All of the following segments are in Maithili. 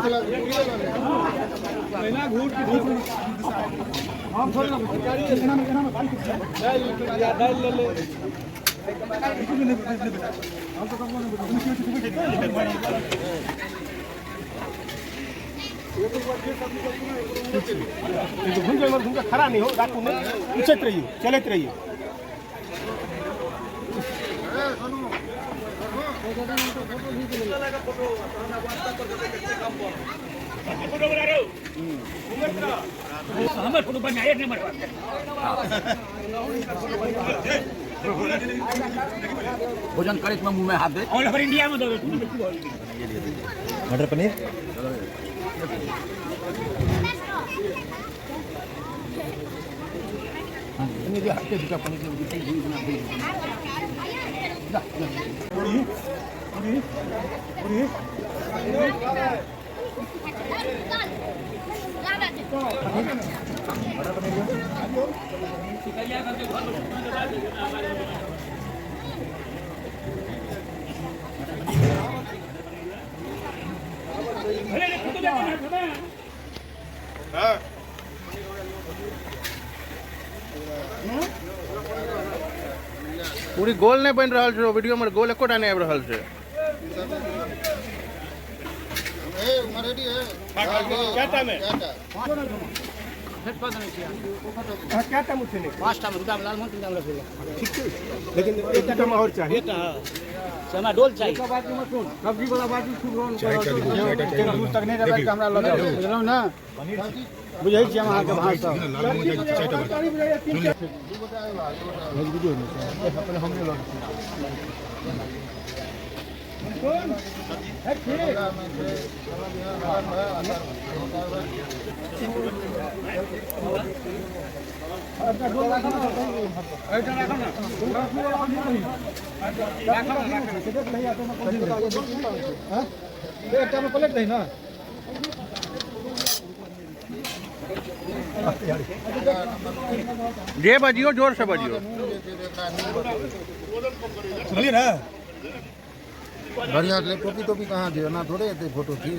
घूम के खड़ा नहीं हो, राखू नहीं, उचैत रहियो, चलैत रहियो। हमर फोटो बढ़िया एक नंबर। भोजन करे में मुंह में हाथ दे। ऑल ओवर इंडिया में दो। मटर पनीर पूरी गोल नहीं बन रहा है वीडियो में, गोल एकोटा नहीं आबि रहल छै। क्या टाइम है? हाँ, क्या टाइम उठेने? 5टा में, 2टा में लालमोहन, 3टा में रसगुल्ला। ठीक छै, लेकिन एकटा में और चाही। हमरा डोल चाहिए। सब्जी वाला बात दूर तक नहीं रहबै हमरा लग बुझलहुँ ने, बुझै छियै हम अहाँके भाषा। एकटा में प्लेट दही ना। जे बजियो जोर से बजियो। सुनलिए ना? बढ़िया टोपी टोपी कहाँ दियो ना, थोड़े एते फोटो थी।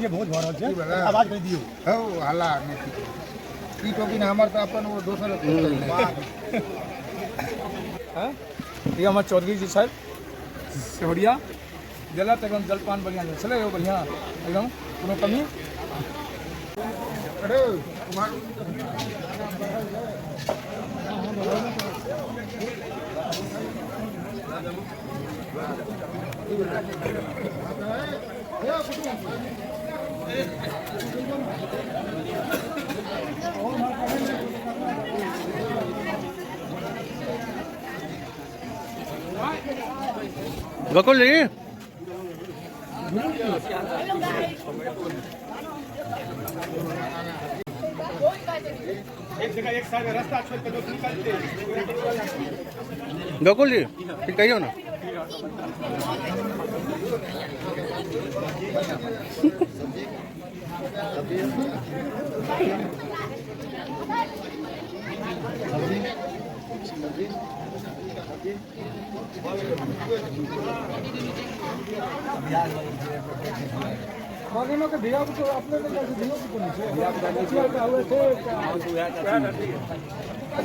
बहुत भऽ रहल छै, आवाज कनि दियौ। हौ हल्ला नहि ई टोपी ने हमर तऽ अपन ओ दोसर। ई हमर चौधरी जी छथि सेहोरिया देलक एकदम जलपान बढ़िआँ छलै एगो बढ़िआँ एकदम कोनो कमी। अरे उम्हर गोकुल जी एक जगह एक साइड में रास्ता छोड़ के लोग निकलते। गोकुल जी ठीक कहियो ना। बगनो के धिया पुता अपने के जैसे धियो पुता नहीं छै, बचिया के हुए थे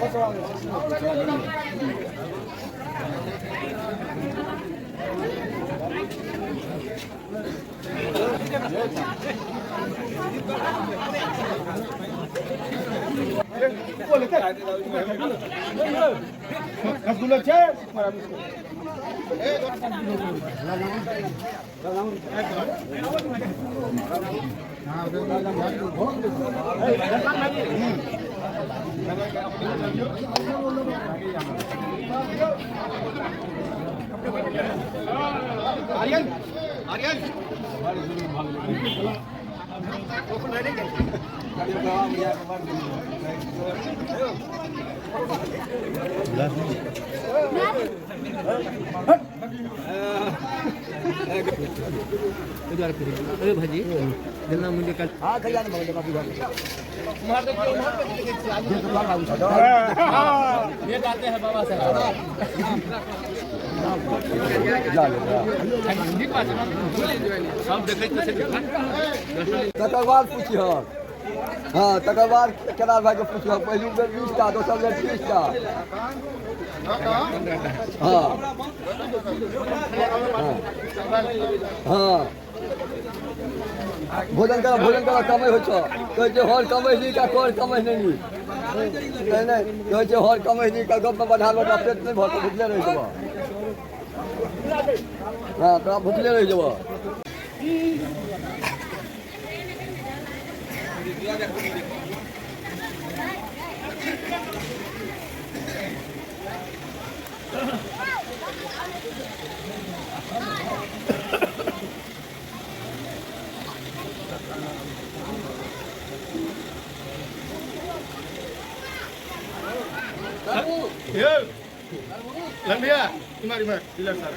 बचवा लै छै। रसगुल्ला छै। आर्यन आर्यन तकर बाद पुछिह। हाँ तकर बाद केदार भाई के पुछिह, पहिलुक बेर 20 टा, दोसर बेर 30 टा। हाँ हाँ भोजन कर, भोजन कर कमै होइ छौ। कहै छै हर कमै नीक आ कर कमै नहि नीक। नहि नहि कहै छै हर कमै नीक आ गपमे बढ़ा लोटा पेट नहि भरतौ, भुखले रहि जेबह। हाँ तोरा भुखले रहि जेबह। भैया इमर इमर डीलर साहब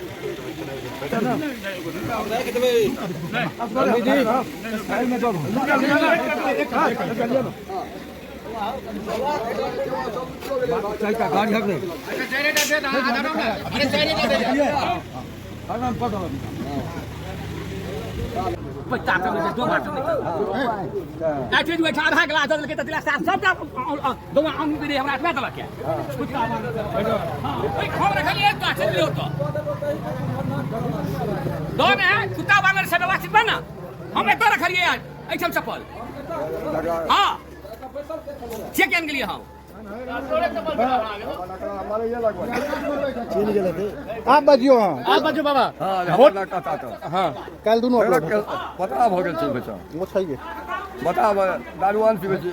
आधा गिलास दऽ देलकै तऽ गिलास सबटा दौआ अंगूर रहै हमरा एतबा देलक दऽ कुत्ता बानर से व्यवस्थित बा ना। हम एतऽ रखलियै एहिठाम चप्पल। हाँ चेक आनि गेलियै हम। आप बजियो। हाँ आप बाजू बाबा। हाँ काल्हि दुनू बता भऽ गेल छै बच्चा। ओ छैहे बता दारू आन पीबै छै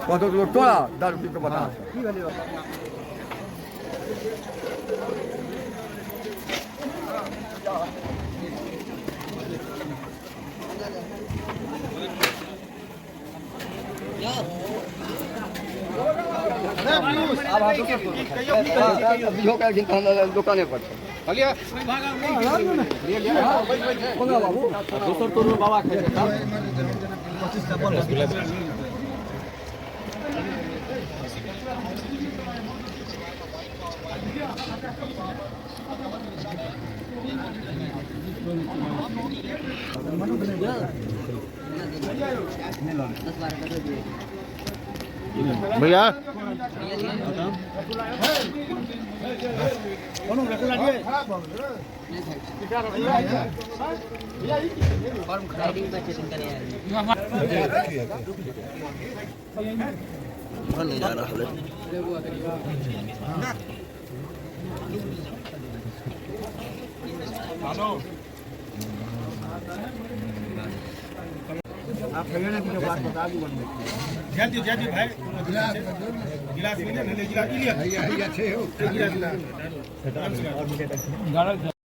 कहतौ लोक तोरा दारू पी कऽ बता। दुकाने पर बाबू दोसर तोरो बाबा खाइ छै। भैया जल्दी भाई गिलास गिलास ले गिलास हैया हैया छै हो। गिलास।